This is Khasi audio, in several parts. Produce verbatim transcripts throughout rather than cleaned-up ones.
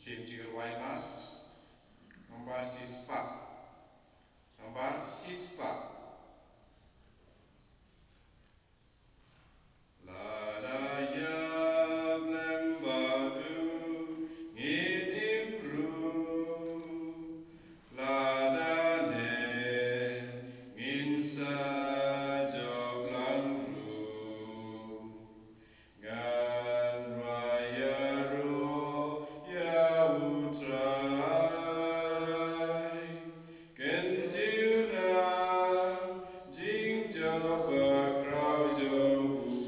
Tim Tiger Wai Mas, nombar shispah. Nombar shispah. Lada ïap lem bad u ngin im ruh, lada ne ngin sa jop lang ruh. Ngan rai ïaroh ïa U Trai. Kyntiew na jingjop bakhraw jong u.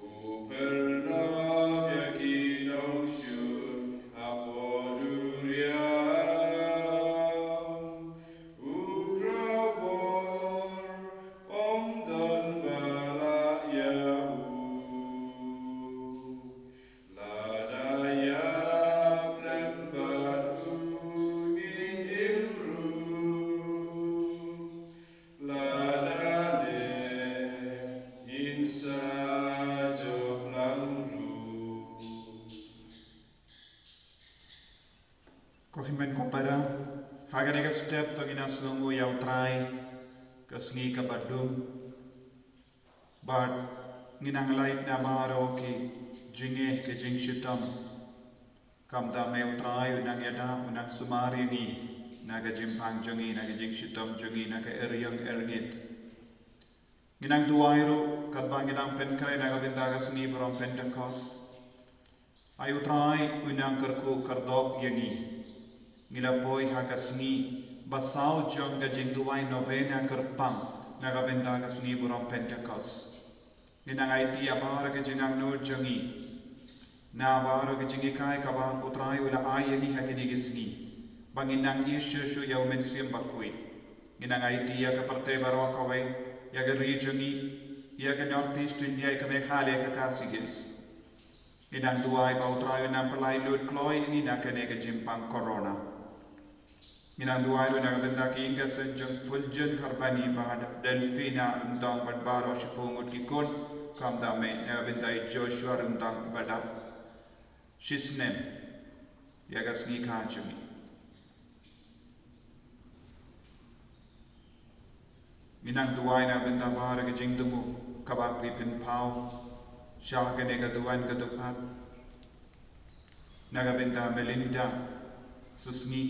U pynlong ïa ki nongshun hapoh duriaw. U khraw bor, ym don ba lah ïa u. Lada ïap lem bad u ngin im ruh. Lada ne ngin sa jop lang ruh. Ko hynmen ko para, ha kane ka step to ngin ïa sngewnguh ïa U Trai, ka sngi kaba dum. Bad ngin nang lait na baroh ki jingeh ki jingshitom. Kumta me U Trai u nang ïada, u nang sumar ïa ngi na ka jingpang jong ngi, na ka jingshitom jong ngi, na ka eriong erngit. Ngin nang duwai ruh katba ngin nang pynkhreh na ka bynta ka sngi burom Pentekost. Ai U Trai u nang kyrkhu kyrdoh ïa ngi. Ngi la poi ha ka sngi ba saw jong ka jingduwai novena kyrpang na ka bynta ka sngi burom Pentekost. Ngin nang aiti ïa baroh ka jingangnud jong ngi, na baroh ka jinghikai kaba U Trai u la ai ïa ngi ha kine ki sngi, ba ngin nang ïeit shuh shuh ïa U Mynsiem Bakhuid. Ngin nang aiti ïa ka pyrthei baroh kawei, ïa ka ri jong ngi, ïa ka North East India, ïa ka Meghalaya, ka Khasi Hills. Ngin nang duwai ba U Trai u nang pynlait lut kloi ïa ngi na kane ka jingpang corona. Ngin nang duwai ruh na ka bynta ki ïing ki sem jong Fuljen Harbani bad Delfina Ryndong bad baroh shiphew ngut ki khun, kumta me na ka bynta i Joshua Ryndong bad dap. Shisnem ïa ka sngi kha jong ngi. Ngin nang duwai na bynta baroh ki jingthmu kaba phi pynpaw sha kane ka duwan ka dukphat. Na ka bynta Melinda Susngi,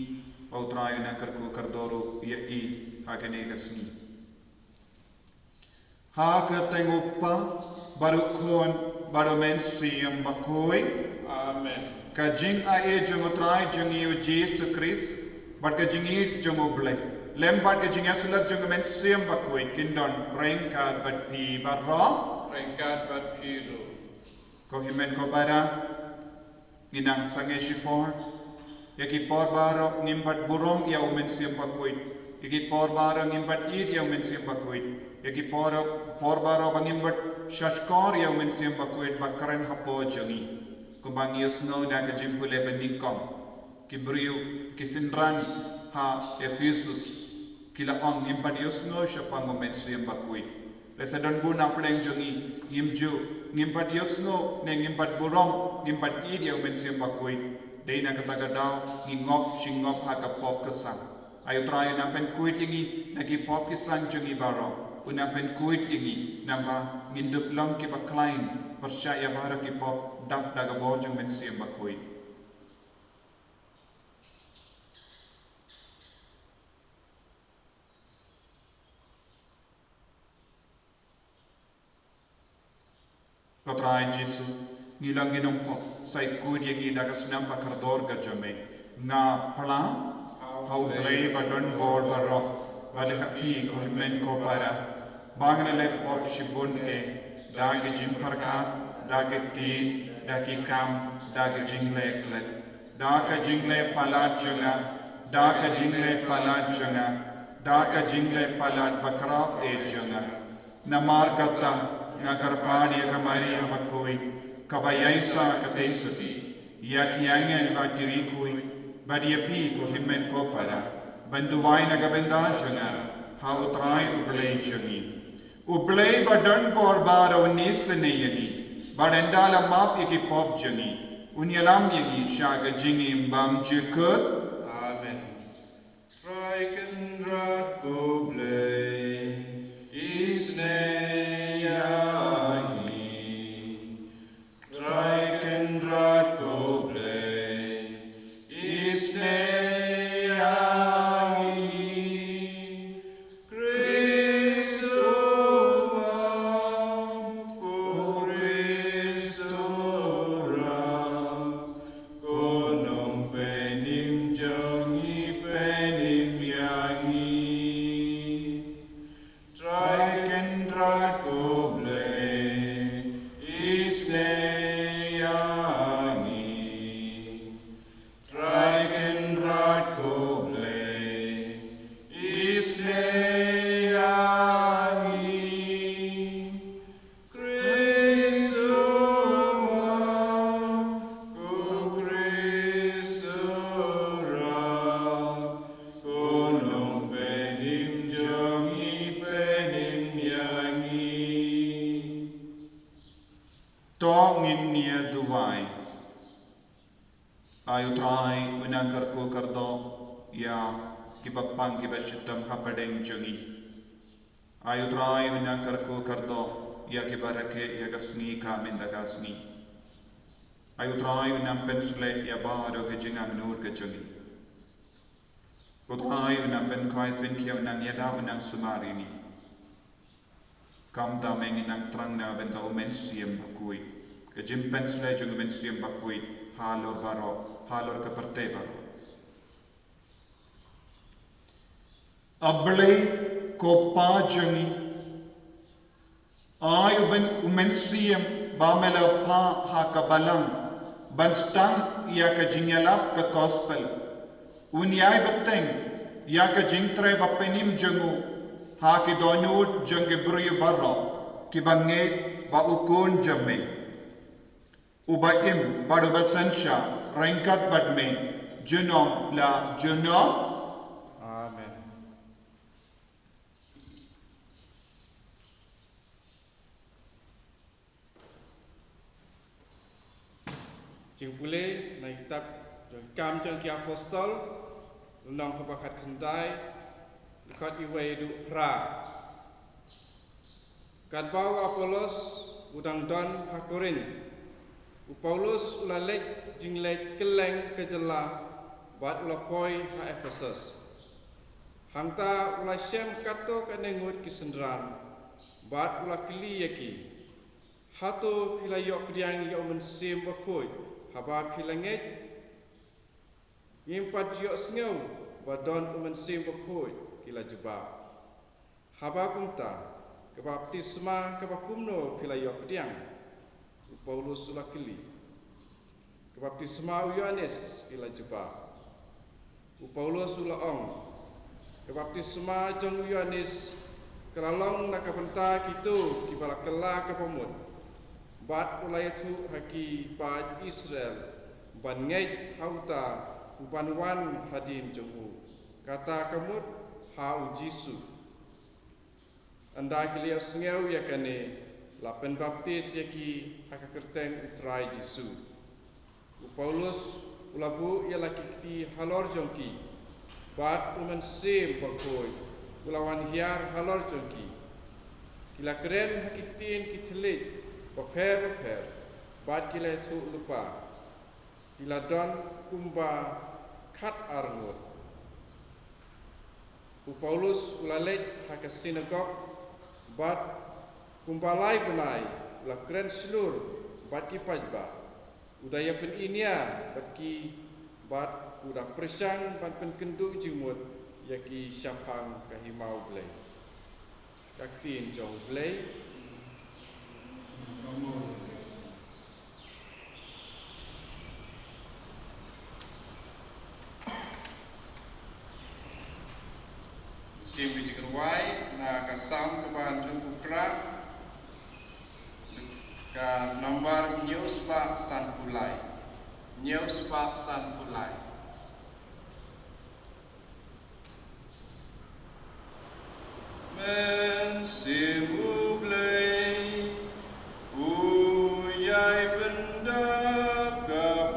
ba U Trai u nang kyrkhu kyrdoh ruh ïa i ha kane ka sngi. Ha ka kyrteng U Kpa, bad U Khun, bad U Mynsiem Bakhuid. Amen. Ka jingaiei jong U Trai jong ngi U Jisu Khrist, bad ka jingïeit jong U Blei, lem bad ka jingïasyllok jong U Mynsiem Bakhuid, kin don ryngkat bad phi baroh. Ryngkat bad phi ruh. Ko hynmen ko para, ngin nang sangeh shipor. Ïa ki por baroh ngim pat burom ïa U Mynsiem Bakhuid. Ïa ki por baroh ngim pat ïeit ïa U Mynsiem Bakhuid. Ïa ki por, por baroh ba ngim pat shahshkor ïa U Mynsiem Bakhuid ba kren hapoh jong ngi. Kumba ngi ïohsngew na ka jingpule ba nyngkong, ki briew, ki synran ha Ephesus, ki la ong, ngim pat ïohsngew shaphang U Mynsiem Bakhuid. Lehse don bun na pdeng jong ngi, ngim ju, ngim pat ïohsngew, ne ngim pat burom, ngim pat ïeit ïa U Mynsiem Bakhuid. Dei na kata ka daw ngi ngop shi ngop ha ka pop ka sang. Ai U Trai u nang pynkhuid ïa ngi na ki pop ki sang jong ngi baroh. U nang pynkhuid ïa ngi, namar ba ngin dup long kiba khlaiñ pyrshah ïa baroh ki pop, dap da ka bor jong U Mynsiem Bakhuid. Ko Trai Jisu, ngi long ki nongpop, sa khuid ïa ngi da ka snam ba kordor ka jong me. Nga pla ha U Blei ba don bor baroh, bad ha phi ko hynmen ko para, ba nga la leh pop shibun eh, da ki jingpyrkhat, da ki ktien, da ki kam, da ki jingleh klet, da ka jingleh palat jong nga, da ka jingleh palat jong nga, da ka jingleh palat bakhraw eh jong nga. Namar kata nga kyrpad ïa ka Maria bakhuid, kaba ïaisah ka tei sotti, ïa ki angel bad ki riewkhuid, bad ïa phi ko hynmen ko para, ban duwai na ka bynta jong nga ha U Trai U Blei jong ngi. U Blei ba don bor baroh un isynei ïa ngi, bad un da la map ïa ki pop jong ngi. Un ïalam ïa ngi sha ka jingim bymjukut. Amen. Trai Kynrad ko Blei, isynei ïa ngi. Trai Kynrad ko Blei, isynei ïa ngi. Khrist u wan, ko Khrist u rah, ko Nongpynim jong ngi, pynim ïa ngi. Trai Kynrad ko Blei, isynei ïa ngi. Trai Kynrad ko Blei, isynei ïa ngi. Khrist u wan, ko Khrist u rah, ko Nongpynim jong ngi, pynim ïa ngi. To ngin ïa duwai. Ai U Trai, u nang kyrkhu kyrdoh ïa kiba pang kiba shitom hapdeng jong ngi. Ai U Trai, u nang kyrkhu kyrdoh ïa kiba rakhe ïa ka sngi ka mynta ka sngi. Ai U Trai, u nang pynshlei ïa baroh ka jingangnud ka jong ngi. U Trai, u nang pynkhuid pynkiew, u nang ïada, u nang sumar ïa ngi. Kumta mynta ngin nang thrang na ka bynta U Mynsiem Bakhuid. Ka jingpynshlei jong U Mynsiem Bakhuid halor baroh, halor ka pyrthei baroh. A Blei ko Pa jong ngi, ai U Myn-, U Mynsiem ba me la phah ha ka balang ban sdang ïa ka jingïalap ka gospel. Un ïai bteng ïa ka jingtrei bapynim jong u ha ki dohnud jong ki briew baroh kiba ngeit ba u Khun jong me, uba im bad uba synshar ryngkat bad me junom la junom. Amen. Jingpule na kitab jong Kam jong ki Apostol, lynnong kaba khatkhyndai, dkhot uwei haduh phra. Katba u Apollos u dang don ha Korinth, u Paulus u la leit jingleit kylleng ka jylla bad u la poi ha Ephesus. Hangta u la shem katto katne ngut ki synran bad u la kylli ïa ki, hato phi la ïoh pdiang ïa U Mynsiem Bakhuid haba phi la ngeit? Ngim pat ïohsngew ba don U Mynsiem Bakhuid, ki la jubab. Haba kumta, ka baptisma kaba kumno phi la ïoh pdiang? U Paulus u la kylli. Ka baptisma u Ïoannis, ki la jubab. U Paulus u la ong, ka baptisma jong u Ïoannis ka la long na ka bynta kito kiba la kylla kaba mut, bad u la ïathuh ha ki paid Israel ban ngeit ha uta uban wan hadien jong u, kata ka mut ha U Jisu. Ynda ki la ïohsngew ïa kane, la pynbaptis ïa ki ha ka kyrteng U Trai Jisu. U Paulus u la buh ïa la ki kti halor jong ki, bad U Mynsiem Bakhuid u la wan hiar halor jong ki. Ki la kren ha ki ktien ki thylliej bapher bapher, bad ki la ïathuh lypa. Ki la don kumba khat ar ngut. U Paulus u la leit ha ka synagog, bad kumba lai bnai u la kren shlur bad ki paidbah. U da ïa pynïaid bad ki, bad u da pyrshang ban pynkynduh jingmut ïa ki shaphang ka hima U Blei. Ka ktien jong U Blei. Siem ka jingrwai na ka Salm kaba hynriewphew phra, ka nombar hynñiew spah sanphew lai. Hynñiew spah sanphew lai. Mynsiem U Blei u ïai pyndap ka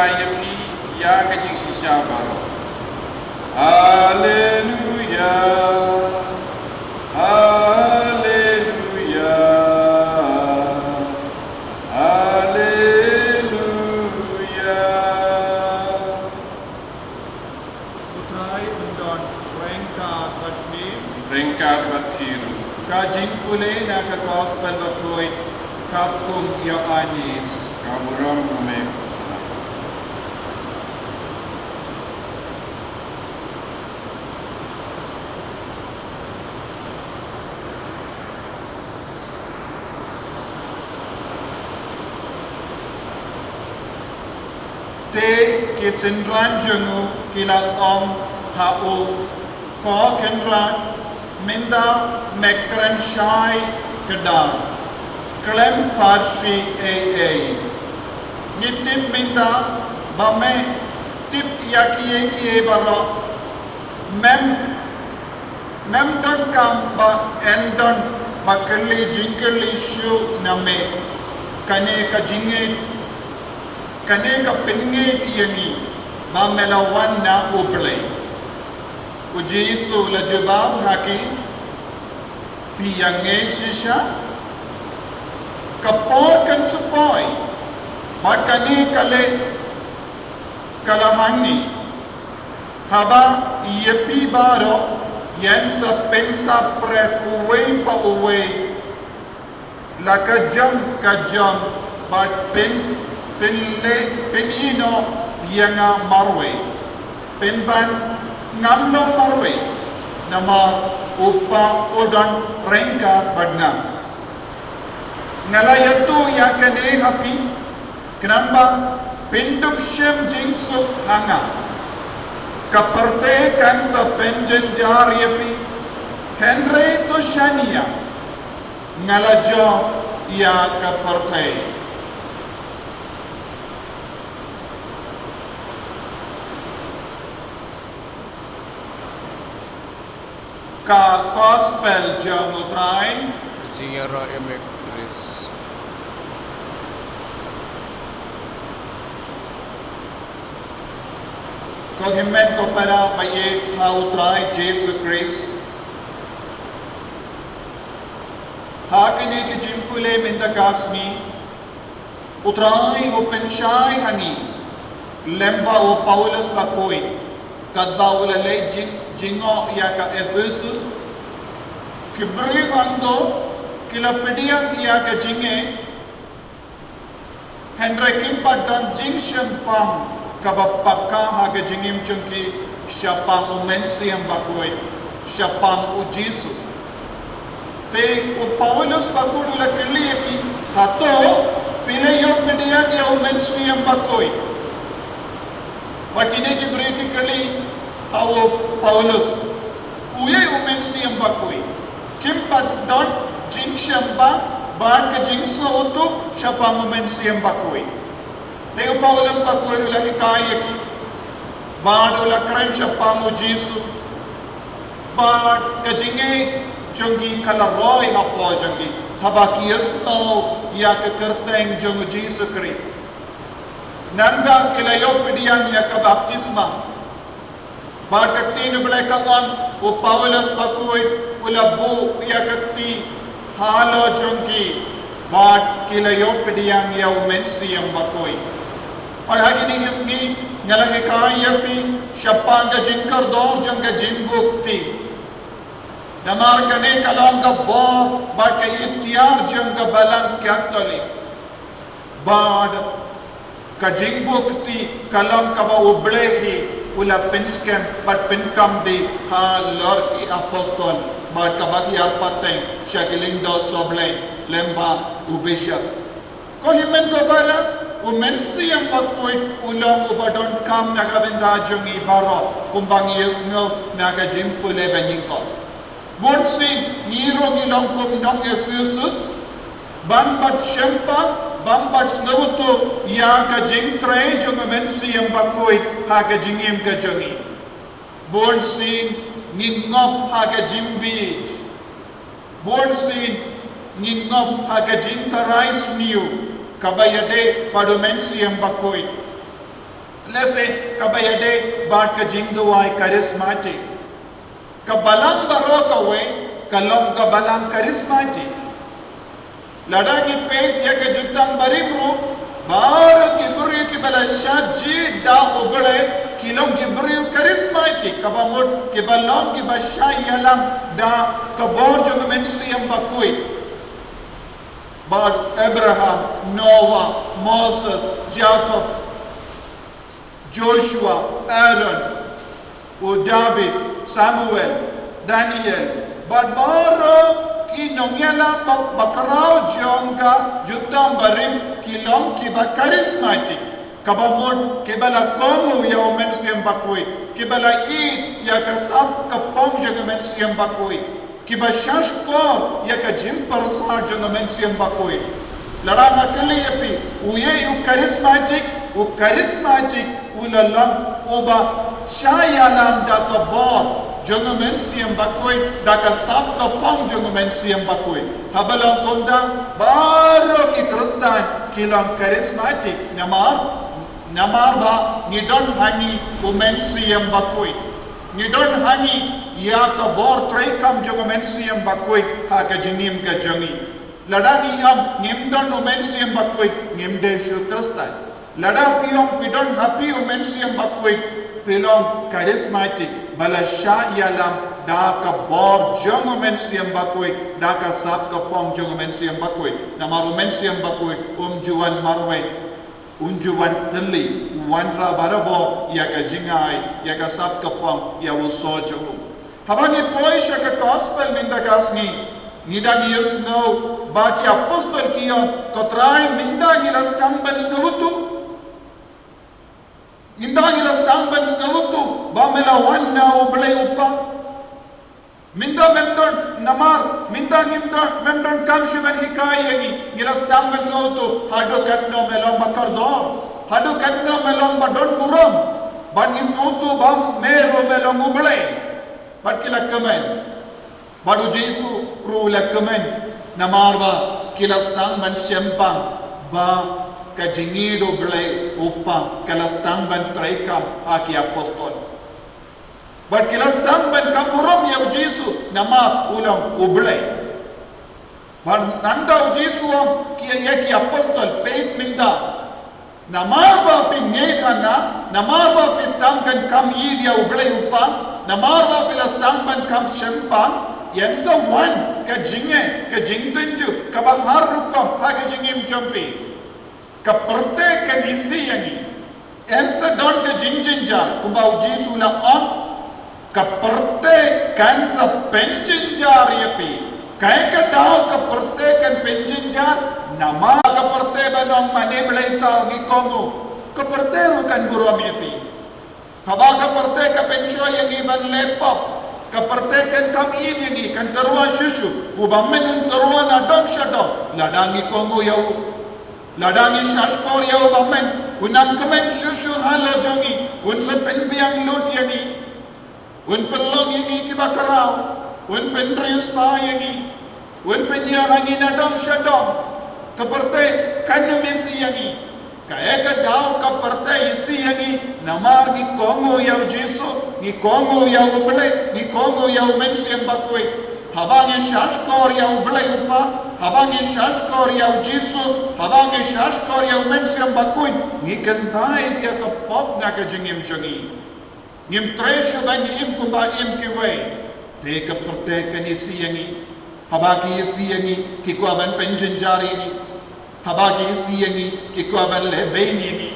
Ïa phi ïa ka jingshisha baroh. Haleluya. Haleluya. Haleluya. U Trai un don ryngkat bad phi. Ryngkat bad phi ruh. Ka jingpule na ka Gospel bakhuid katkum ïa u Anais. Ka burom ïa me, ko Trai. Te ki synran jong u ki la ong ha u, ko Kynrad, mynta me kren shai kdar, khlem pyrshah ei ei. Ngi tip mynta ba me tip ïa kiei kiei baroh. Mem, mem donkam ba yn don ba kylli jingkylli shuh na me. Kane ka jingngeit, kane ka pynngeit ïa ngi ba me la wan na U Blei. U Jisu u la jubab ha ki, phi ïa ngeit shisha? Ka por kan sa poi, bad kane ka leh ka la hangne, haba ïa phi baroh yn sa pynsap pyrshah uwei pa uwei la ka jong ka jong, bad pyn, pynleh, pynïehnoh ïa nga marwei. Pynban ngam long marwei, namar U Kpa u don ryngkat bad nga. Nga la ïathuh ïa kane ha phi khnang ba phin dup shem jingsuk ha nga. Ka pyrthei kan sa pynjynjar ïa phi, hynrei to shaniah, nga la jop ïa ka pyrthei. Ka Gospel jong U Trai. Ka jingïaroh ïa me, Khrist. Ko hynmen ko para ba ïeit ha U Trai Jisu Khrist. Ha kine ki jingpule mynta ka sngi, U Trai u pynshai ha ngi lem bad u Paulus bakhuid, katba u la leit jing, jngoh ïa ka Ephesus. Ki briew hangto ki la pdiang ïa ka jingngeit, hynrei kim pat don jingshemphang kaba paka ha ka jingim jong ki shaphang U Mynsiem Bakhuid, shaphang U Jisu. Te u Paulus bakhuid u la kylli ïa ki, hato phi la ïoh pdiang ïa U Mynsiem Bakhuid? Bad kine ki briew ki kylli ha u Paulus, uei U Mynsiem Bakhuid? Kim pat don jingshemphang bad ka jingsngewthuh shaphang U Mynsiem Bakhuid. Te u Paulus bakhuid u la hikai ïa ki bad u la kren shaphang U Jisu. Bad ka jingngeit jong ki ka la roi hapoh jong ki, haba ki ïohsngew ïa ka kyrteng jong U Jisu Khrist. Nangta ki la ïoh pdiang ïa ka baptisma. Bad ka ktien U Blei ka ong, u Paulus bakhuid u la buh ïa ka kti halor jong ki, bad ki la ïoh pdiang ïa U Mynsiem Bakhuid. Bad ha kine ki sngi nga la hikai ïa phi shaphang ka jingkordor jong ka jingbuh kti. Namar kane ka long ka bor bad ka iktiar jong ka Balang Katholik. Bad ka jingbuh kti ka long kaba U Blei hi u la pynskhem bad pynkam dei halor ki apostol bad kaba hiar pateng sha ki lyngdoh sohblei lem bad u bishop. Ko hynmen ko para, U Mynsiem Bakhuid u long uba donkam na ka bynta jong ngi baroh, kumba ngi ïohsngew na ka jingpule ba nyngkong. Bunsien ngi ruh ngi long kum nong Ephesus, bym pat shemphang, bym pat sngewthuh ïa ka jingtrei jong U Mynsiem Bakhuid ha ka jingim ka jong ngi. Bunsien ngi ngop ha ka jingbieit. Bunsien ngi ngop ha ka jingtharai sniew kaba ïadei bad U Mynsiem Bakhuid. Lehse kaba ïadei bad ka jingduwai charismatic. Ka balang baroh kawei ka long ka balang charismatic. Lada ngi peit ïa ka Jutang Barim ruh, baroh ki briew kiba la shah jied da U Blei ki long ki briew charismatic, kaba mut kiba long kiba shah ïalam da ka bor jong U Mynsiem Bakhuid. Bad Abraham, Noah, Moses, Jacob, Joshua, Aaron, u David, Samuel, Daniel, bad baroh ki nongïalam ba, ba khraw jong ka Jutang Barim ki long kiba charismatic, kaba mut kiba la kohnguh ïa U Mynsiem Bakhuid, kiba la ïeit ïa ka sap ka pong jong U Mynsiem Bakhuid, kiba shahshkor ïa ka jingpyrsad jong U Mynsiem Bakhuid. Lada nga kylli ïa phi, uei u charismatic? U charismatic u la long uba shah ïalam da ka bor jong U Mynsiem Bakhuid, da ka sap ka pong jong U Mynsiem Bakhuid. Haba long kumta, baroh ki Khristan ki long charismatic. Namar, namar ba ngi don ha ngi U Mynsiem Bakhuid. Ngi don ha ngi ïa ka bor treikam jong U Mynsiem Bakhuid ha ka jingim ka jong ngi. Lada ngi ong ngim don U Mynsiem Bakhuid, ngim dei shuh Khristan. Lada phi ong phi don ha phi U Mynsiem Bakhuid, phi long charismatic, ba la shah ïalam da ka bor jong U Mynsiem Bakhuid, da ka sap ka pong jong U Mynsiem Bakhuid. Namar U Mynsiem Bakhuid um ju wan marwei, un ju wan thylli, u wanrah barabor ïa ka jingai, ïa ka sap ka pong, ïa u soh jong u. Haba ngi poi sha ka gospel mynta ka sngi, ngi dang ïohsngew ba ki apostol ki ong, ko Trai, mynta ngi la sdang ban sngewthuh. Mynta ngi la sdang ban sngewthuh ba me la wan na U Blei U Kpa. Mynta mem don, namar mynta ngim don, mem donkam shuh ban hikai ïa ngi. Ngi la sdang ban sngewthuh haduh katno me long ba kordor, haduh katno me long ba don burom, bad ngi sngewthuh ba me ruh me long U Blei. Bad ki la kmen, bad U Jisu ruh u la kmen, namar ba ki la sdang ban shemphang ba ka jingïeit U Blei U Kpa ka la sdang ban treikam ha ki apostol. Bad ki la sdang ban kham burom ïa U Jisu namar u long U Blei. Bad nangta U Jisu u ong ïa ki apostol, peit mynta. Namar ba phi ngeit ha nga, namar ba phi sdang ban kham ïeit ïa U Blei U Kpa, namar ba phi la sdang ban kham shemphang, yn sa wan ka jingeh, ka jingtynjuh kaba har rukom ha ka jingim jong phi. Ka pyrthei kan isih ïa ngi. Yn sa don ka jingjynjar, kumba U Jisu u la ong, ka pyrthei kan sa pynjynjar ïa phi. Kaei ka daw ka pyrthei kan pynjynjar? Namar ka pyrthei ban ong mane Blei thaw, ngi kohnguh. Ka pyrthei ruh kan burom ïa phi. Haba ka pyrthei ka pynshoi ïa ngi ban leh pop, ka pyrthei kan kham ïeit ïa ngi, kan tyrwa shuh shuh. U bymmen un tyrwa na dong sha dong lada ngi kohnguh ïa u. Lada ngi shahshkor ïa u bymmen, un ym kmen shuh shuh halor jong ngi, un sa pynbiang lut ïa ngi. Un pynlong ïa ngi kiba khraw, un pynriewspah ïa ngi, un pynïaid ïa ngi na dong sha dong. Ka pyrthei kan ym isih ïa ngi. Kaei ka daw ka pyrthei isih ïa ngi? Namar ngi kohnguh ïa U Jisu, ngi kohnguh ïa U Blei, ngi kohnguh ïa U Mynsiem Bakhuid. Haba ngi shahshkor ïa U Blei U Kpa, haba ngi shahshkor ïa U Jisu, haba ngi shahshkor ïa U Mynsiem Bakhuid, ngi kyntait ïa ka pop na ka jingim jong ngi. Ngim treh shuh ban im kumba im kiwei. Te ka pyrthei kan isih ïa ngi. Haba ki isih ïa ngi, ki kwah ban pynjynjar ïa ngi. Haba ki isih ïa ngi, ki kwah ban lehbeiñ ïa ngi.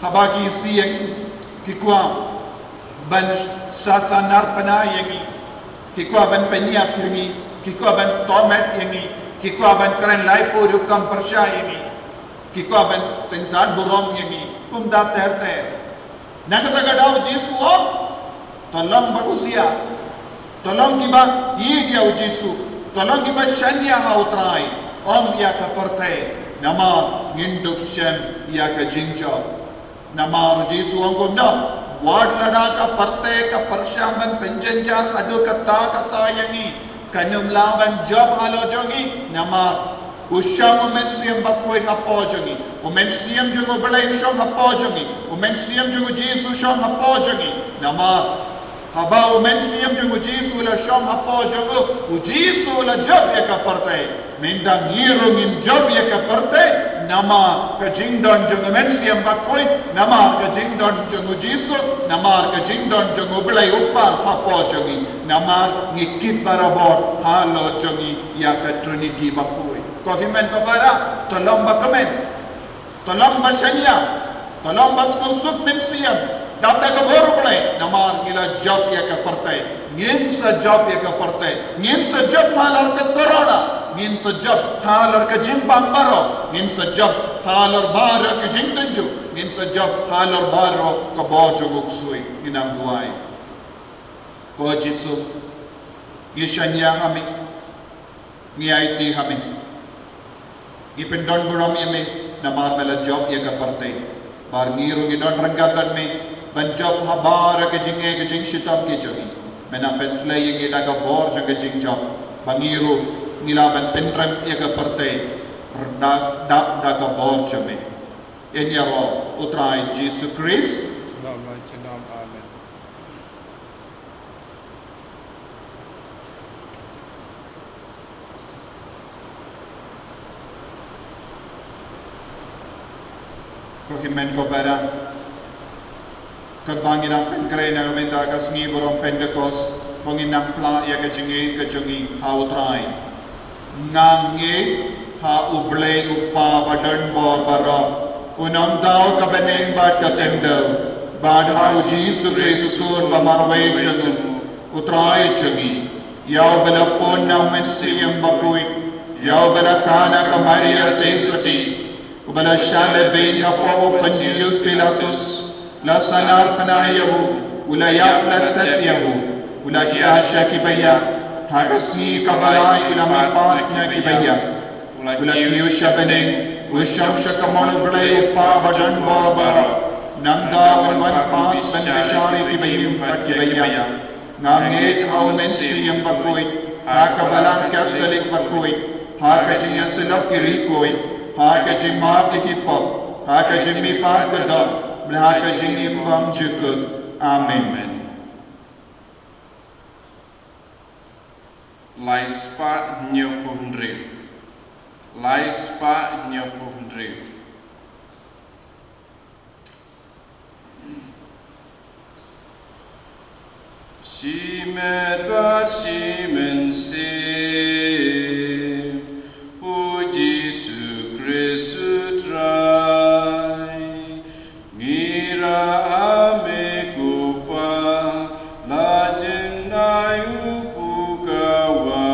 Haba ki isih ïa ngi, ki kwah ban sa sanar pynai ïa ngi. Ki kwah ban pynïap ïa ngi, ki kwah ban tohmet ïa ngi, ki kwah ban kren laiphew rukom pyrshah ïa ngi. Ki kwah ban pyntad burom ïa ngi, kumta ter ter. Na kata ka daw U Jisu u ong, to long ba khusiar, to long kiba ïeit ïa U Jisu, to long kiba shaniah ha U Trai, ym ïa ka pyrthei, namar ngin dup shem ïa ka jingjop. Namar U Jisu u ong kumno, wat lada ka pyrthei ka pyrshang ban pynjynjar haduh katta katta ïa ngi, kan ym lah ban jop halor jong ngi, namar U shong u Mynsiem Bakhuid hapoh jong ngi. U Mynsiem jong u Blei u shong hapoh jong ngi. U Mynsiem jong u Jisu u shong hapoh jong ngi. Namar haba u Mynsiem jong u Jisu u la shong hapoh jong u, u Jisu u la jop ïa ka pyrthei. Mynta ngi ruh ngin jop ïa ka pyrthei namar ka jingdon jong u Mynsiem Bakhuid, namar ka jingdon jong u Jisu, namar ka jingdon jong u Blei u Kpa hapoh jong ngi, namar ngi kit barabor halor jong ngi ïa ka Trinity Bakhuid. Ko hynmen ko para, to long ba kmen, to long ba shaniah, to long ba sngewsuk mynsiem, dap da ka bor u Blei, namar ngi la jop ïa ka pyrthei. Ngin sa jop ïa ka pyrthei, ngin sa jop halor ka corona, ngin sa jop halor ka jingbam baroh, ngin sa jop halor baroh ka jingtynjuh, ngin sa jop halor baroh ka bor jong u ksuid. Ngin nang duwai. Ko Jisu, ngi shaniah ha me, ngi aiti ha me. Ngi pyndon burom ïa me namar me la jop ïa ka pyrthei. Bad ngi ruh ngi don ryngkat bad me ban jop ha baroh ka jingeh ka jingshitom ki jong ngi. Me nang pynsleh ïa ngi da ka bor jong ka jingjop ba ngi ruh ngi lah ban pynrem ïa ka pyrthei, dap da ka bor jong me. Ïa ngi ïaroh, U Trai Jisu Khrist. Amen. Ko hynmen ko para, katba ngi dang pynkhreh na ka bynta ka sngi burom Pentekost, ko ngin nang phla ïa ka jingngeit ka jong ngi ha U Trai. Nga ngeit ha U Blei U Kpa badonbor baroh, U Nongthaw ka bneng bad ka tymmen, bad ha U Jisu Khrist U Khun ba marwei jong U Trai jong ngi, ïa uba la pun na U Mynsiem Bakhuid, ïa uba la kha na ka Maria Theisotti, uba la shah lehbeiñ hapoh u Pontius Pilatus, la sahnarphna ïa u, u la ïap la thied ïa u, u la hiar sha ki baïap, ha ka sngi kaba lai u la mihpat na ki baïap, u la kiew sha bneng, u shong sha kamon U Blei U Kpa badonbor baroh. Nangta un wan pat ban bishar ïa ki baïap bad ki baïap. Nga ngeit ha U Mynsiem Bakhuid, ha ka Balang Katholik bakhuid, ha ka jingïasyllok ki riewkhuid, ha ka jingmap ïa ki pop, ha ka jingmihpat ka doh, bad ha ka jingim bymjukut. Amen. Lai spah hynñiewphew hynriew. Lai spah hynñiewphew hynriew. Shimet bad shi mynsiem, U Jisu Khrist U Trai. Ngi rah ha me ko Pa, la jngai u pukawai.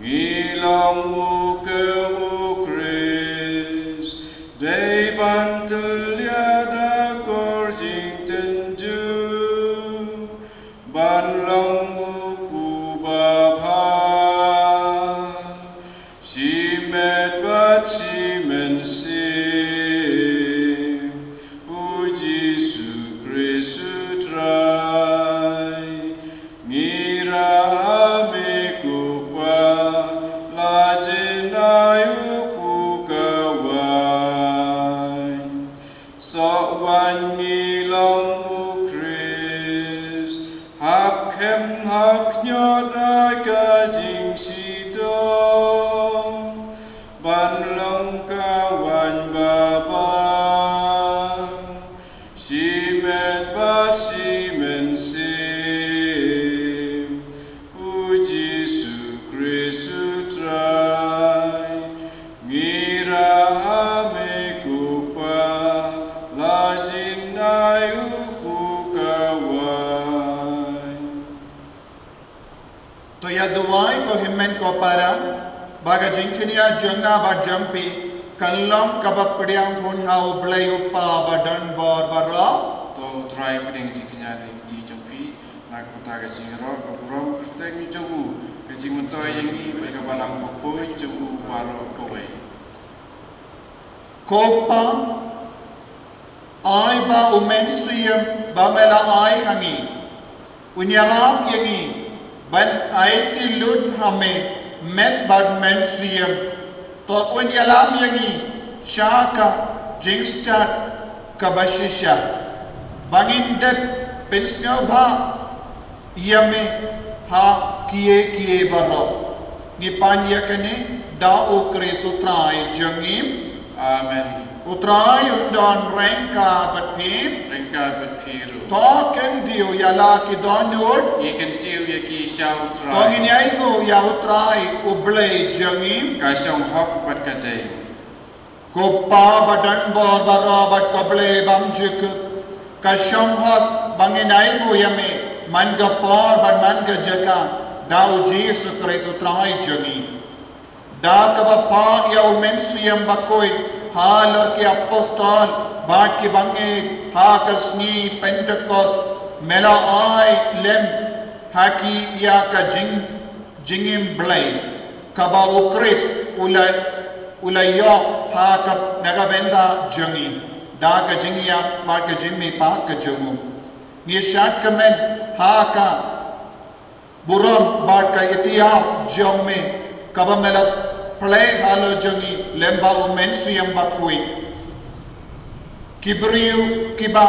Ngi long u ke U Khrist, dei ban tyllia da kor jingtynjuh, ban long u pu babha. Shimet bad shi mynsiem, U Jisu Khrist U Trai. Ngi rah ha me ko Pa, la jngai u pukawai. Soh wan ngi long U Khrist, hap khem hap ñiot da ka jingshitom, ban long ka waiñ babha. Shimet bad shi mynsiem, U Jisu Khrist U Trai. Ngi rah ha me ko Pa, la jngai u pukawai. To ïa duwai ko hynmen ko para, ba ka jingkñia jong nga bad jong phi kan long kaba pdiang hun ha U Blei U Kpa badonbor baroh. To U Trai pdiang jingkñia na ki kti jong phi, na ka bynta ka jingïaroh ka burom kyrteng jong u, ka jingmyntoi ïa ngi bad ka balang bakhuid jong u baroh kawei. Ko Pa, ai ba U Mynsiem ba me la ai ha ngi un ïarap ïa ngi ban aiti lut ha me met bad mynsiem, to un ïalam ïa ngi sha ka jingstad kaba shisha, ba ngin dep pynsngewbha ïa me ha kiei kiei baroh. Ngi pan ïa kane da U Khrist U Trai jong ngi. Amen. U Trai un don ryngkat bad phi. Ryngkat bad phi ruh. To kyntiew ïa la ki dohnud. Ngi kyntiew ïa ki sha U Trai. To ngin ïainguh ïa U Trai U Blei jong ngi. Ka shong hok bad ka dei. Ko Pa ba don bor baroh bad ko Blei bymjukut, ka shong hok ba ngin ïainguh ïa me man ka por bad man ka jaka, da U Jisu Khrist U Trai jong ngi. Da kaba pah ïa U Mynsiem Bakhuid halor ki apostol bad ki bangeit ha ka sngi Pentekost, me la ai lem ha ki ïa ka jing, jingim Blei, kaba U Khrist u la, u la ïoh ha ka, na ka bynta jong ngi, da ka jingïap bad ka jingmihpat ka jong u. Ngi shad kmen ha ka burom bad ka iktiar jong me, kaba me la pynlong halor jong ngi lyngba U Mynsiem Bakhuid. Ki briew kiba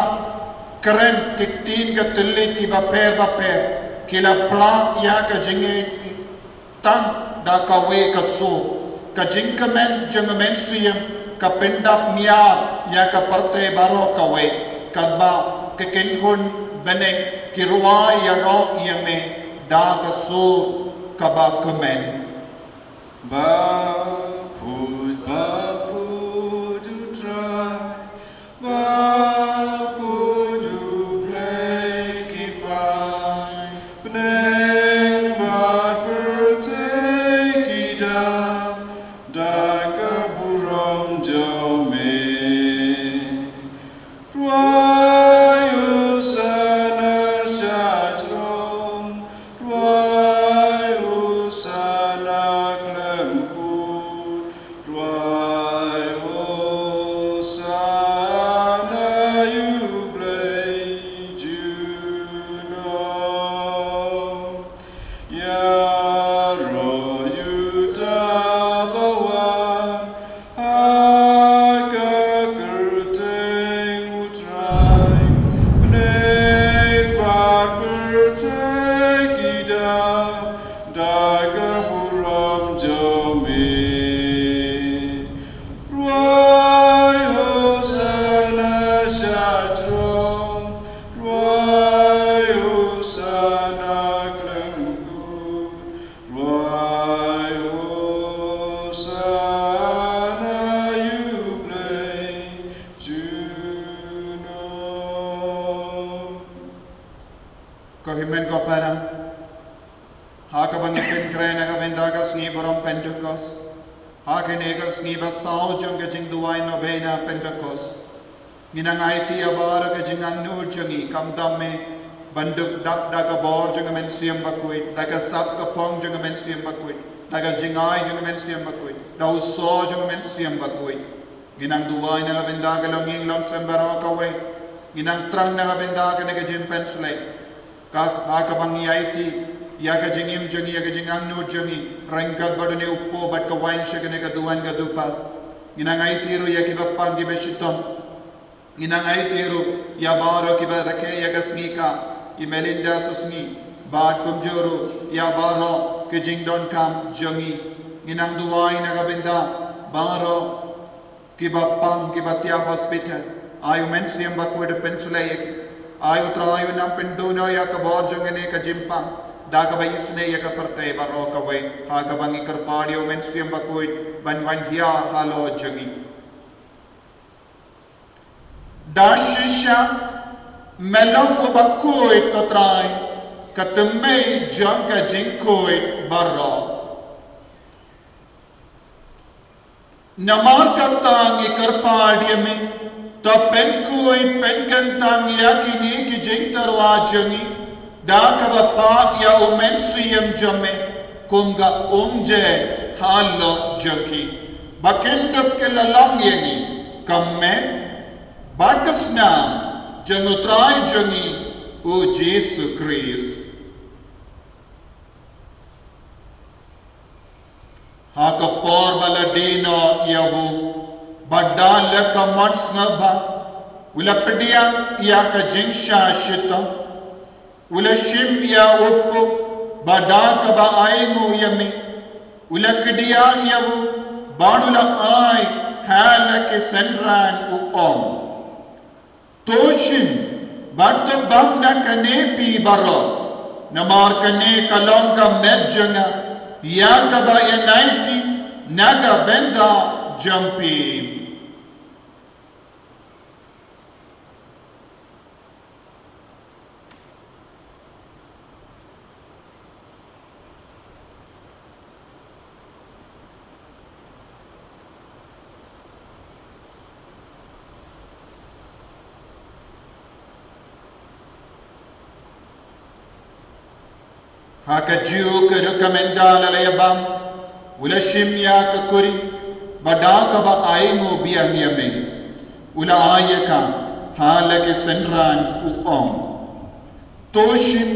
kren ki ktien ka thylliej kiba pher bapher, ki la pynlong ïa ka jingngeit tang da kawei ka sur. Ka jingkmen jong U Mynsiem ka pyndap miar ïa ka pyrthei baroh kawei, katba ka kynhun bneng ki rwai ïaroh ïa me da ka sur kaba kmen. Bakhuid, bakhuid U Trai, bakhuid U Blei ki paid, bneng bad pyrthei ki dap da ka burom jong me. Rwai hosana sha throne, rwai hosana khlem kut, rwai hosana ïa U Blei junom. Ïaroh ïa uta ba wan ha ka kyrteng U Trai, bneng bad pyrthei ki dap da ka burom jong me. Rwai hosana sha throne, rwai hosana khlem kut, rwai hosana ïa U Blei junom. Ko hynmen ko para, ha kaba ngi pynkhreh na ka bynta ka sngi burom Pentekost, ha kane ka sngi ba saw jong ka jingduwai novena Pentekost, ngi nang aiti ïa baroh ka jingangnud jong ngi, khamtam me, ban dup dap da ka bor jong ka Mynsiem Bakhuid, da ka sap ka phong jong ka Mynsiem Bakhuid, da ka jingai jong ka Mynsiem Bakhuid, da u sor jong ka Mynsiem Bakhuid. Ngi nang duwai na ka bynta ka longïing longsem baroh kawei. Ngi nang thrang na ka bynta kane ka jingpynshlei. Ka, ha kaba ngi aiti ïa ka jingim jong ngi, ïa ka jingangnud jong ngi, ryngkat bad une u pop bad ka wain sha kane ka duwan ka dupa. Ngi nang aiti ruh ïa kiba pang kiba shitom. Ngi nang aiti ruh ïa baroh kiba rakhe ïa ka sngi ka, i Melinda Susngi, bad kumjuh ruh ïa baroh ki jingdonkam jong ngi. Ngi nang duwai na ka bynta baroh kiba pang, kiba thiah hospital. Ai U Mynsiem Bakhuid u pynshlei ïa ki. Ai U Trai u nang pynduh noh ïa ka bor jong kane ka jingpang da kaba isynei ïa ka pyrthei baroh kawei, ha kaba ngi kyrpad ïa U Mynsiem Bakhuid ban wan hiar halor jong ngi. Da shisha me long uba khuid, ko Trai, ka thymmei jong ka jingkhuid baroh. Namar kata ngi kyrpad ïa me, to pynkhuid pynkyntang ïa kine ki jingtyrwa jong ngi da kaba pah ïa U Mynsiem jong me, kum ka umjai halor jong ki, ba kin dup ki la long ïa ngi ka met bad ka snam jong U Trai jong ngi U Jisu Khrist. Ha ka por ba la die noh ïa u, bad da leh ka mon sngewbha, u la pdiang ïa ka jingshah shitom. U la shim ïa u pop, bad da kaba ainguh ïa me, u la kdiah ïa u, bad u la ai ha la ki synran, u ong: To shim bad to bam na kane phi baroh, namar kane ka long ka met jong nga, ïa kaba ïanai phi na ka bynta jong phi. Ha kajuh ka rukom ynda la ïa bam, u la shim ïa ka kuri, bad da kaba ainguh biang ïa me, u la ai ïa ka ha la ki synran, u ong: To shim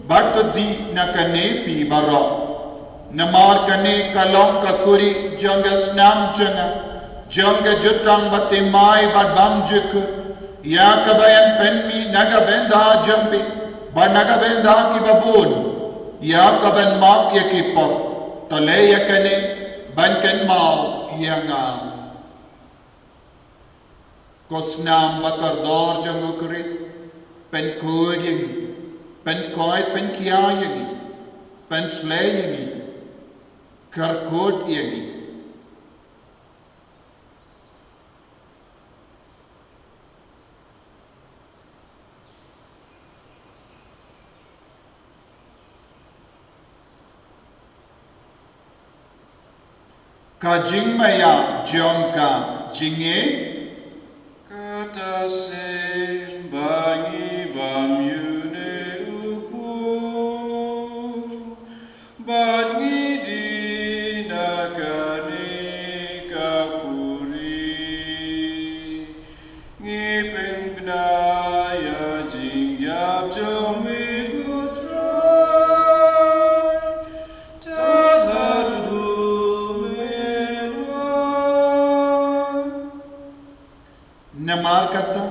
bad to die na kane phi baroh, namar kane ka long ka kuri jong ka snam jong nga, jong ka jutang bathymmai bad bymjukut, ïa kaba yn pynmih na ka bynta jong phi bad na ka bynta kiba bun, ïa kaban map ïa ki pop. To leh ïa kane ban kynmaw ïa nga. Ko snam ba kordor jong u Khrist, pynkhuid ïa ngi, pynkoit pynkhia ïa ngi, pynshlei ïa ngi, kyrkhu ïa ngi. Ka jingmaïa jong ka jingïeit. Kata shisien ba ngi bam ïa une u pop, bad ngi die na kane ka kuri, ngi pynbna ïa ka jingïap jong me, ko Trai, tad haduh ba men wan. Namar kata,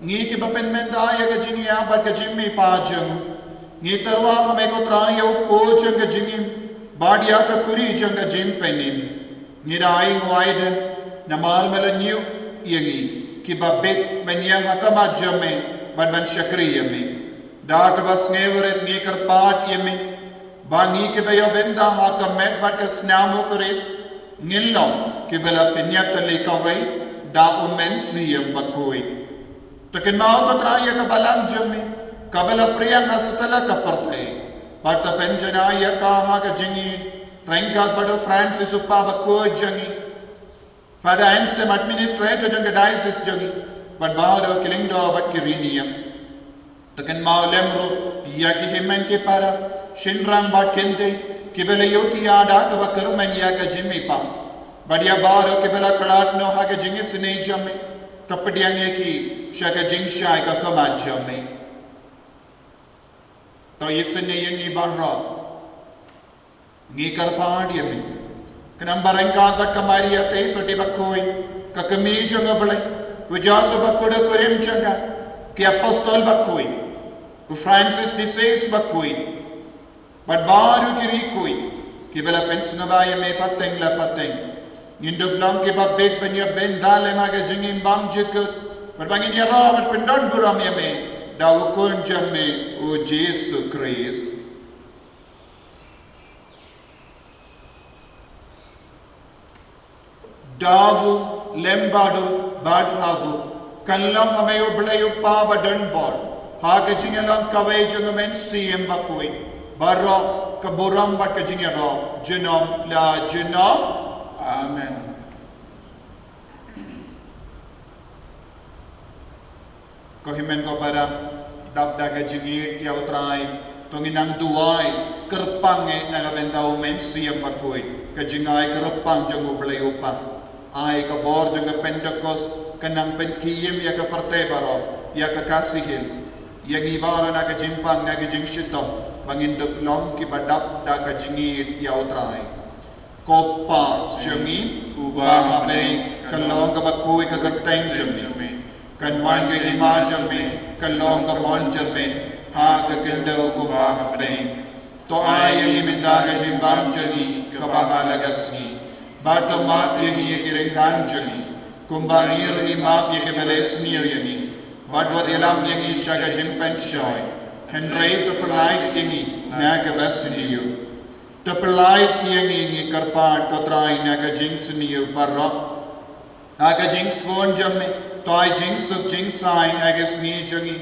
ngi kiba pynmynta ïa ka jingïap bad ka jingmihpat jong u, ngi tyrwa ha me, ko Trai, ïa u pot jong ka jingim bad ïa ka kuri jong ka jingpynim. Ngi da ainguh aidin namar me la ñiew ïa ngi kiba bit ban ïeng ha khmat jong me bad ban shakri ïa me. Da kaba sngewrit ngi kyrpad ïa me ba ngi kiba ïoh bynta ha ka met bad ka snam u Khrist, ngin long kiba la pynïap tylli kawei da u Mynsiem Bakhuid. To kynmaw, ko Trai, ïa ka balang jong me kaba la phriang ha satlak ka pyrthei, bad to pynjanai ïa ka ha ka jingïeit ryngkat bad u Francis u Kpa Bakhuid jong ngi, Father Anselm, administrator jong ka diocese jong ngi, bad baroh ki lyngdoh bad ki riewniam. To kynmaw lem ruh ïa ki hynmen ki para, shynrang bad kynthei kiba la ïoh ki ïada kaba kyrmen ïa ka jingmihpat, bad ïa baroh kiba la khlad noh ha ka jingisynei jong me. To pdiang ïa ki sha ka jingshai ka khmat jong me. To isynei ïa ngi baroh. Ngi kyrpad ïa me, khnang ba ryngkat bad ka Maria Theisotti Bakhuid, ka kmie jong u Blei, u Joseph Bakhuid u kurim jong ka, ki apostol bakhuid, u Francis de Sales Bakhuid, bad baroh ki riewkhuid kiba la pynsngewbha ïa me pateng la pateng, ngin dup long kiba bit ban ïoh bynta lem ha ka jingim bymjukut, bad ba ngin ïaroh bad pyndonburom ïa me da u Khun jong me, u Jisu Khrist. Da u, lem bad u, bad ha u, kan long ha me u Blei u Kpa badonbor, ha ka jingïalang kawei jong u Mynsiem Bakhuid, baroh ka burom bad ka jingïaroh junom la junom. Amen. Ko hynmen ko para, dap da ka jingïeit ïa u Trai, to ngin nang duwai kyrpang eh na ka bynta u Mynsiem Bakhuid, ka jingai kyrpang jong u Blei u Kpa. Ai ka bor jong ka Pentekost kan nang pynkhie ïa ka pyrthei baroh, ïa ka Khasi Hills, ïa ngi baroh na ka jingpang, na ka jingshitom, ba ngin dup long kiba dap da ka jingïeit ïa u Trai. Ko Pa jong ngi uba ha bneng, ka long kaba khuid ka kyrteng jong me. Kan wan ka hima jong me, ka long ka mon jong me ha ka khyndew kumba ha bneng. To ai ïa ngi mynta ka jingbam jong ngi kaba ha la ka sngi. Bad to map ïa ngi ïa ki ryngkat jong ngi, kumba ngi ruh ngi map ïa kiba leh sniew ïa ngi. Bad wat ïalam ïa ngi sha ka jingpynshoi, hynrei to pyllait ïa ngi na kaba sniew. To pyllait ïa ngi, ngi kyrpad ko Trai, na ka jingsniew baroh. Ha ka jingsbun jong me to ai jingsuk jingsaiñ ha ka sngi jong ngi.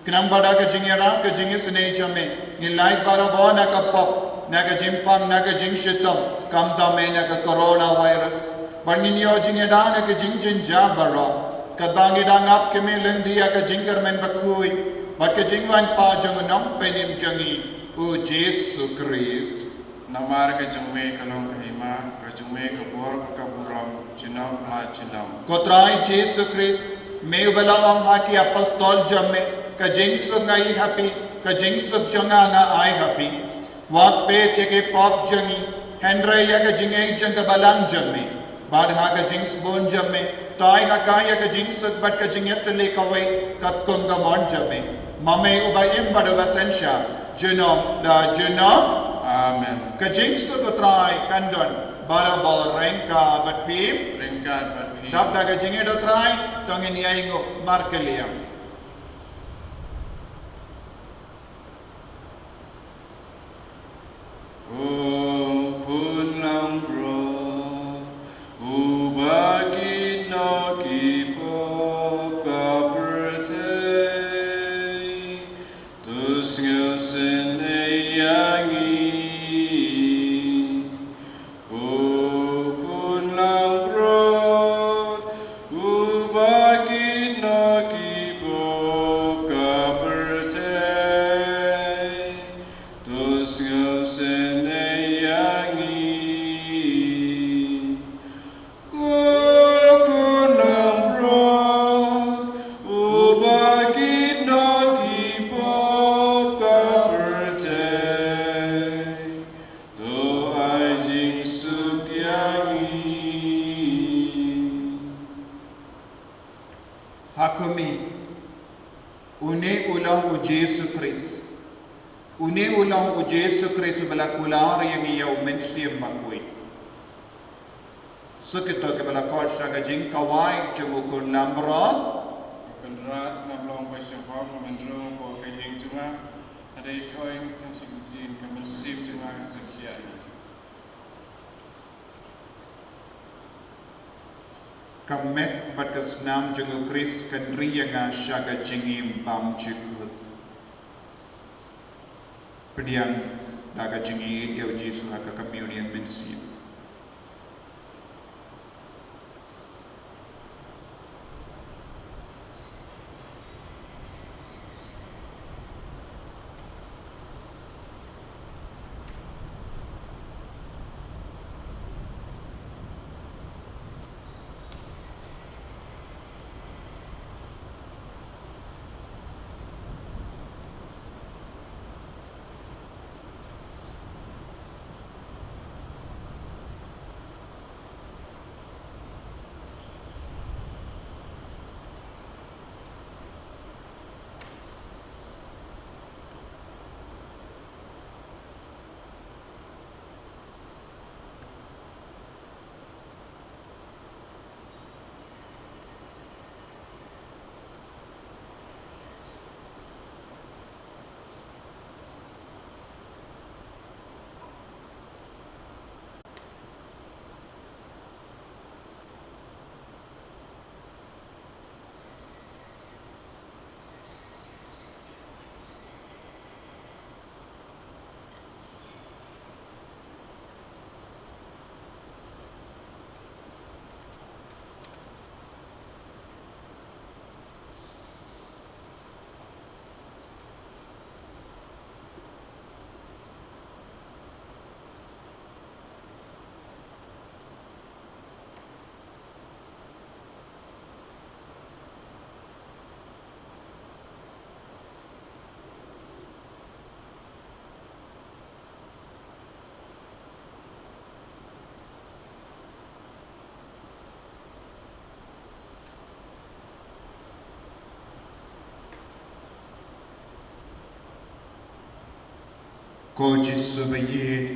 Khnang ba da ka jingïarap ka jingisynei jong me ngin lait barabor na ka pop, na ka jingpang, na ka jingshitom, khamtam eh na ka coronavirus. Bad ngin ïoh jingïada na ka jingjynjar baroh. Katba ngi dang ap kmie lynti ha ka jingkyrmen bakhuid bad ka jingwan pat jong u Nongpynim jong ngi, u Jisu Khrist. Namar ka jong me ka long ka hima, ka jong me ka bor, ka burom, junom la junom. Ko Trai Jisu Khrist, me uba la ong ha ki apostol jong me, ka jingsuk nga ai ha phi, ka jingsuk jong nga nga ai ha phi. Wat peit ïa ki pop jong ngi, hynrei ïa ka jingïeit jong ka balang jong me. Bad ha ka jingsbun jong me to ai ha ka ïa ka jingsuk bad ka jingïatylli kawei katkum ka mon jong me, ma me uba im bad uba synshar junom la junom. Amen. Ka jingsuk u Trai kan don barabor ryngkat bad phi. Ryngkat bad phi. Dap da ka jingïeit u Trai to ngin ïainguh markylliang. O khun langbrot, uba kit na ki pop ka pyrthei, to sngewsynei ïa ngi. O khun langbrot, uba kit na ki pop ka pyrthei, to sngewsynei ïa ngi. Ko khun langbrot, uba kit na ki pop ka pyrthei, to ai jingsuk ïa ngi. Ha khmih, une u long u Jisu Khrist. Une u long u Jisu Khrist uba la kular ïa ngi ïa u Mynsiem Bakhuid. Suk ïa kito kiba la koit sha ka jingkhawai jong u khun langbrot. Ko Kynrad, ngam long ba shu vang, ngam hynriew hapoh ka ïing jong nga. Hynrei khoi tang shi ktien, ka mynsiem jong nga kan sa khia ïa ngi. Ka met bad ka snam jong u Khrist kan ri ïa nga sha ka jingim bymjukut. Pdiang da ka jingïeit ïa u Jisu ha ka communion mynsiem. Ko Jisu ba ïeit,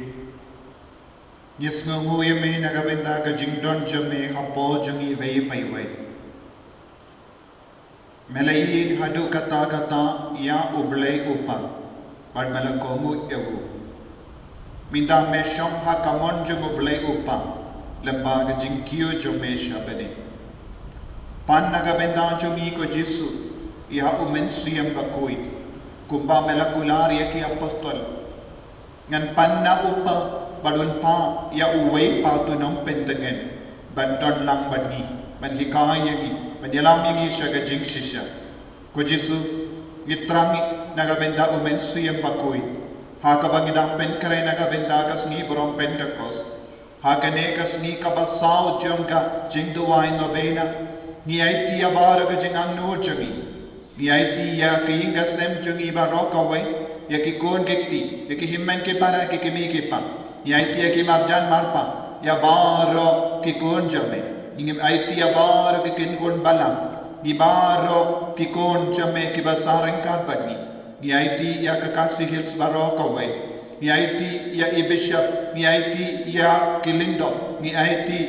ngi sngewnguh ïa me na ka bynta ka jingdon jong me hapoh jong ngi iwei pa iwei. Me la ïeit haduh katta katta ïa U Blei U Kpa bad me la kohnguh ïa u. Mynta me shong ha ka mon jong U Blei U Kpa lyngba ka jingkiew jong me sha bneng. Pan na ka bynta jong ngi ko Jisu ïa U Mynsiem Bakhuid, kumba me la kular ïa ki apostol. Ngan pan na u Kpa bad un phah ïa uwei pat uba nongpyntngen ban don lang bad ngi, ban hikai ïa ngi, ban ïalam ïa ngi sha ka jingshisha. Ko Jisu, ngi thrang na ka bynta U Mynsiem Bakhuid ha kaba ngi dang pynkhreh na ka bynta ka sngi burom Pentekost. Ha kane ka sngi kaba saw jong ka jingduwai novena, ngi aiti ïa baroh ka jingangnud jong ngi. Ngi aiti ïa ka ïing ka sem jong ngi baroh kawei, ïa ki khun ki kti, ïa ki hynmen ki para, ki kmie ki kpa. Ngi aiti ïa ki marjan marpa, ïa baroh ki khun jong me. Ngi aiti ïa baroh ki khun balang, ngi baroh ki khun jong me kiba sah ryngkat bad ngi. Ngi aiti ïa ka Khasi Hills baroh kawei. Ngi aiti ïa i bishop, ngi aiti ïa ki lyngdoh, ngi aiti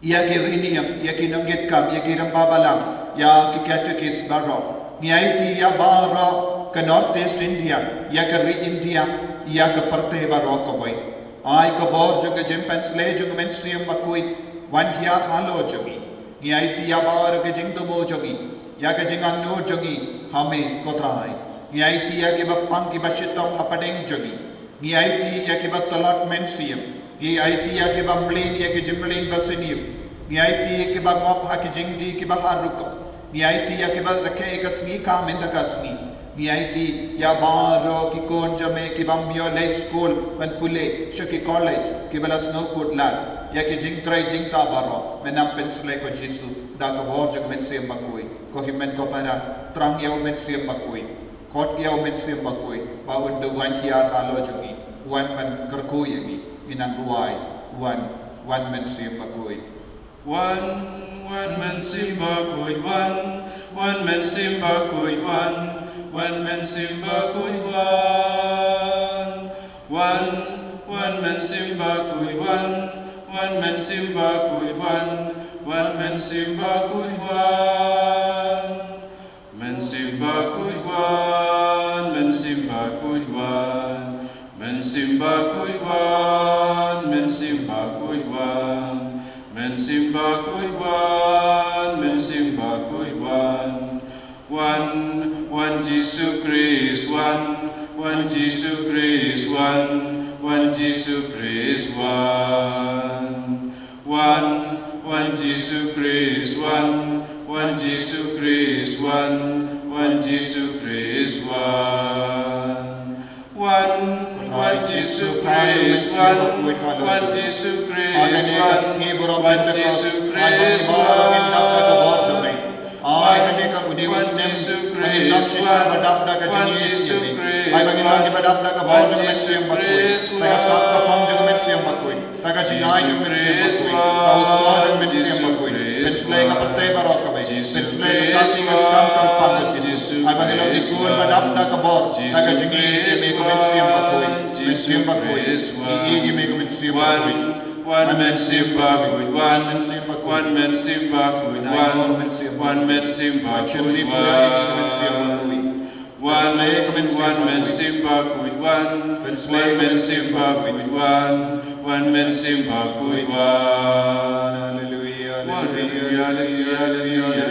ïa ki riewniam, ïa ki nongkitkam, ïa ki rangbah balang, ïa ki katekis baroh. Ngi aiti ïa baroh ka North East India, ïa ka ri India, ïa ka pyrthei baroh kawei. Ai ka bor jong ka jingpynshlei jong U Mynsiem Bakhuid wan hiar halor jong ngi. Ngi aiti ïa baroh ka jingthmu jong ngi, ïa ka jingangnud jong ngi ha me ko Trai. Ngi aiti ïa kiba pang kiba shitom hapdeng jong ngi. Ngi aiti ïa kiba tlot mynsiem. Ngi aiti ïa kiba mlien ïa ki jingmlien basniew. Ngi aiti ïa kiba ngop ha ki jingdih kiba har rukom. Ngi aiti ïa kiba rakhe ïa ka sngi ka mynta ka sngi. Ngi aiti ïa baroh ki khun jong me kiba ym ïoh leit skul ban pule sha ki college, kiba la sngewkhuslai ïa ki jingtrei jingktah baroh. Me nang pynshlei ko Jisu da ka bor jong U Mynsiem Bakhuid. Ko hynmen ko para, thrang ïa U Mynsiem Bakhuid. Khot ïa U Mynsiem Bakhuid ba un duh wan hiar halor jong ngi, wan ban kyrkhu ïa ngi. Ngi nang duwai. Wan, wan Mynsiem Bakhuid. Wan, wan Mynsiem Bakhuid, wan, wan Mynsiem Bakhuid, wan, wan Mynsiem Bakhuid, wan. Wan, wan Mynsiem Bakhuid, wan, wan Mynsiem Bakhuid, wan, wan Mynsiem Bakhuid, wan. Mynsiem Bakhuid wan, Mynsiem Bakhuid wan, Mynsiem Bakhuid wan, Mynsiem Bakhuid wan, Mynsiem Bakhuid wan, Mynsiem Bakhuid wan. Wan, wan Jisu Khrist wan, wan Jisu Khrist wan, wan Jisu Khrist wan. Wan, wan Jisu Khrist wan, wan Jisu Khrist wan, wan Jisu Khrist wan. Wan, wan Jisu Khrist wan, wan Jisu Khrist wan, wan Jisu Khrist wan. Ai kane ka une u snem ba ngin long shisha ba dap da ka jingïeit ïa me. Ai ba ngin long kiba dap da ka bor jong U Mynsiem Bakhuid, da ka sap ka phong jong U Mynsiem Bakhuid, da ka jingai jong U Mynsiem Bakhuid, da u soh jong U Mynsiem Bakhuid. Pynshlei ka pyrthei baroh kawei. Pynshlei ka Khasi ka jingkam ka rukom ka Jisu. Ai ba ngin long ki khun ba dap da ka bor da ka jingïeit ïa me ko Mynsiem Bakhuid. Mynsiem Bakhuid, ngi ïeit ïa me ko Mynsiem Bakhuid. Wan Mynsiem Bakhuid wan, wan Mynsiem Bakhuid wan, wan Mynsiem Bakhuid wan. Wan, wan Mynsiem Bakhuid wan, wan Mynsiem Bakhuid wan, wan Mynsiem Bakhuid wan. Haleluya, haleluya, haleluya, haleluya,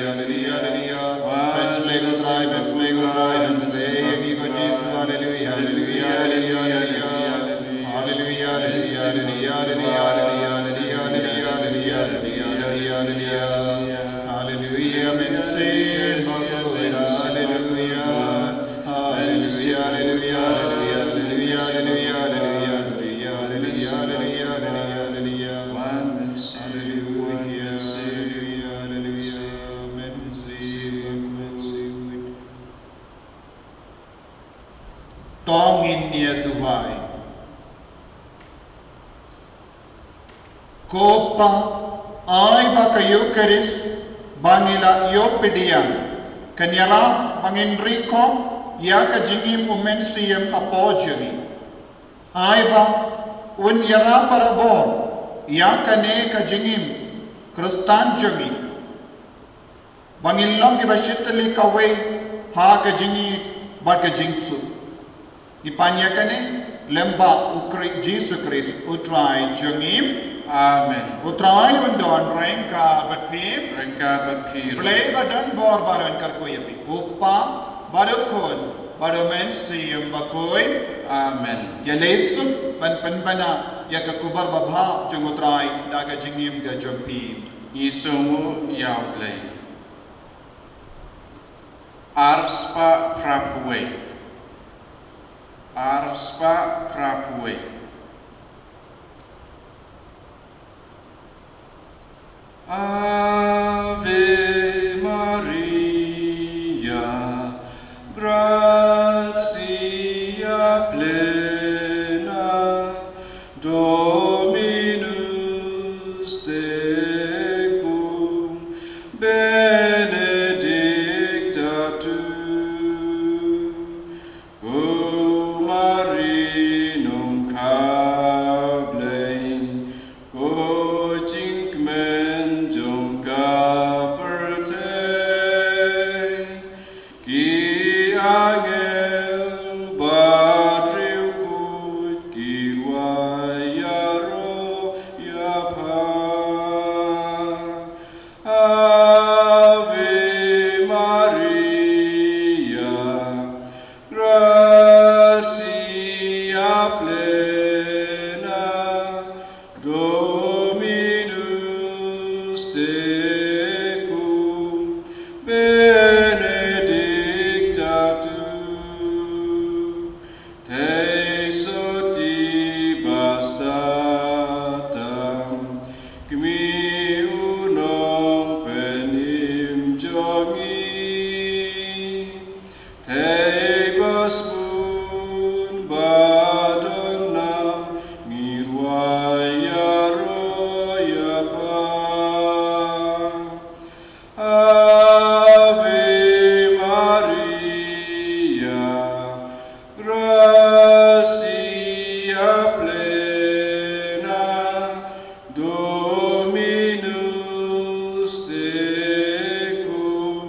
haleluya, haleluya. Pynshlei ko Trai, pynshlei ko Trai, pynshlei ïa ngi ko Jisu. Haleluya, haleluya, haleluya, haleluya. Haleluya, haleluya, haleluya, haleluya. Haleluya, Mynsiem Bakhuid, haleluya. Haleluya, haleluya, haleluya, haleluya. Haleluya, haleluya, haleluya, haleluya. Haleluya, haleluya, haleluya. Mynsiem Bakhuid. To ngin ïa duwai. Ko Pa, ai ba ka Eukharist ba ngi la ïoh pdiang kan ïarap ba ngin rikhop ïa ka jingim u Mynsiem hapoh jong ngi. Ai ba un ïarap barabor ïa kane ka jingim Khristan jong ngi, ba ngin long kiba shitylli kawei ha ka jingïeit bad ka jingsuk. Ngi pan ïa kane lyngba u Khrist Jisu Khrist u Trai jong ngi. Amen. U Trai un don ryngkat bad phi. Ryngkat bad phi. Blei ba don bor ba don kyrkhu ïa phi. U Kpa bad u Khun bad u Mynsiem Bakhuid. Amen. Ïaleh suk ban pynbna ïa ka khubor babha jong u Trai da ka jingim ka jong phi. Ngi sngewnguh ïa u Blei. Arspah phraphew wei. Arspah phraphew wei. Ave Maria, gratia plena, Dominus tecum, benedicta tu. Ko Mari nongkhablei, ko jingkmen jong ka pyrthei, ki angel bad riewkhuid ki rwai ïaroh ïa pha. Ave Maria, gratia plena, Dominus tecum, benedicta tu. Te sotibus datam, kmie u nongpynim jong ngi. Te ba sbun ba don nam, ngi rwai ïaroh ïa pha. Ave Maria, gratia plena, Dominus tecum,